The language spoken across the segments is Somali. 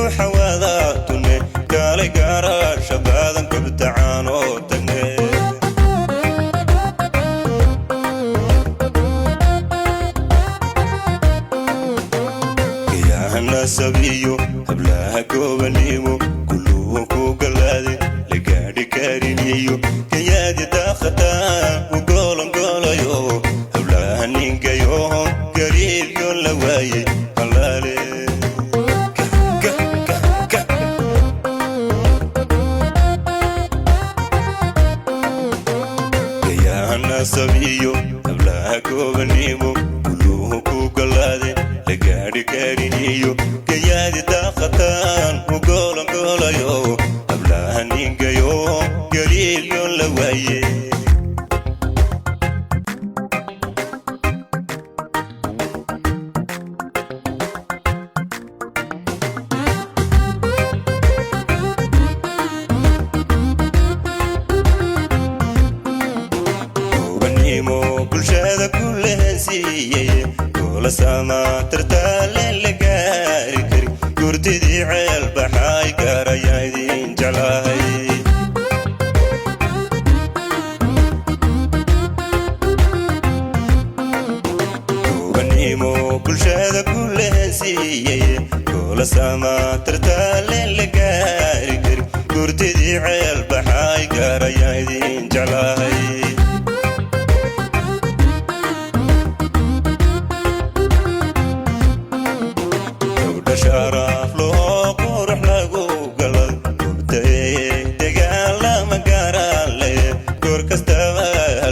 Guuxa wadaatune kaalay gaaraasha baadan gobtacaanoo tagne. Gayahanasabiyo hablaha goobanimo kulluhu ku galaade la gaadhi kariniyo gayaadi daaqataa u goolongoolayo hablaha ningayo gariibyo la waayey halaale. Gayahanasabiyo hablaha goobanimo kulluhu ku galaade la gaadhi kariniyo gayaadi daaqataan u goolongoolayo hablaha ningayo gariibyo la waaye. Gobanimo bulshada ku lehansiiyey goola samaatartaale la gaari kari gurtidii ceel baxay gaarayaa idin jeclahay. Gobanimo bulshada ku lehansiiyey goola samaatartaale la gaari kari gurtidii ceel baxay gaarayaa idin jeclahay. Gabdha sharaaf loo qurux lagu galay gubtaye dagaalama gaaraale goor kastaba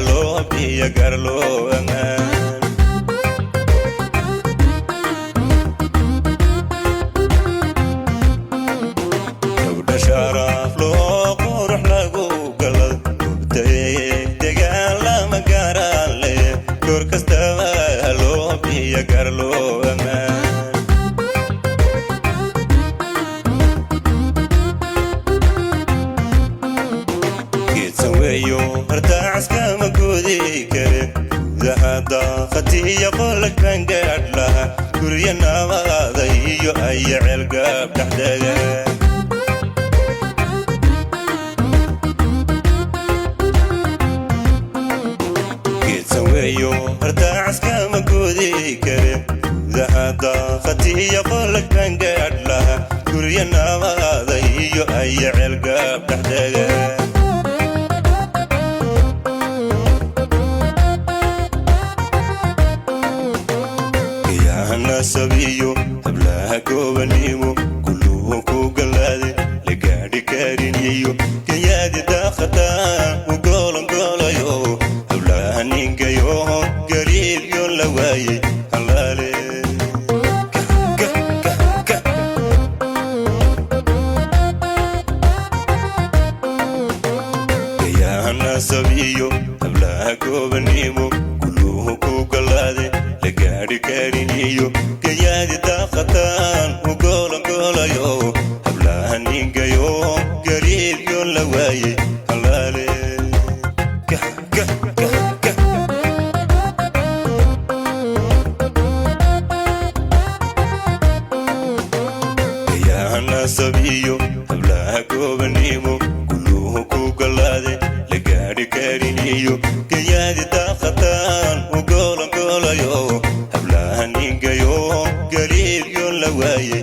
loo biyo gar loo ammaan. Gabdha sharaaf loo qurux lagu galay gubtaye dagaalama gaaraale goor kastaba loo biyo gar loo ammaan. Geedsan weeyo hartaacaskama goodi kare gudaha daaqatiyo qolag baan gaadh laha guryo nabaada iyo aya ceelgaab dhexdega. Geedsan weeyo hartaacaskama goodi kare gudaha daaqatiyo qolag baan gaadh laha guryo nabaada iyo aya ceelgaab dhexdega. Gayahanasabiyo hablaha goobanimo kulluhu ku galaade la gaadhi kariniyo gayaadi daaqataa u goolongoolayo hablaha ningayo gariibyo la waayey halaale. Gayahanasabiyo hablaha goobanimo kulluhu ku galaade la gaadhi kariniyo gayaadi daaqataan u goolongoolayo hablaha ningayo gariibyo la waayey halaale. Gayahanasabiyo hablaha goobanimo kulluhu ku galaade la gaadhi kariniyo gayaadi daaqataan u goolongoolayo hablaha ningayo gariibyo la waayey.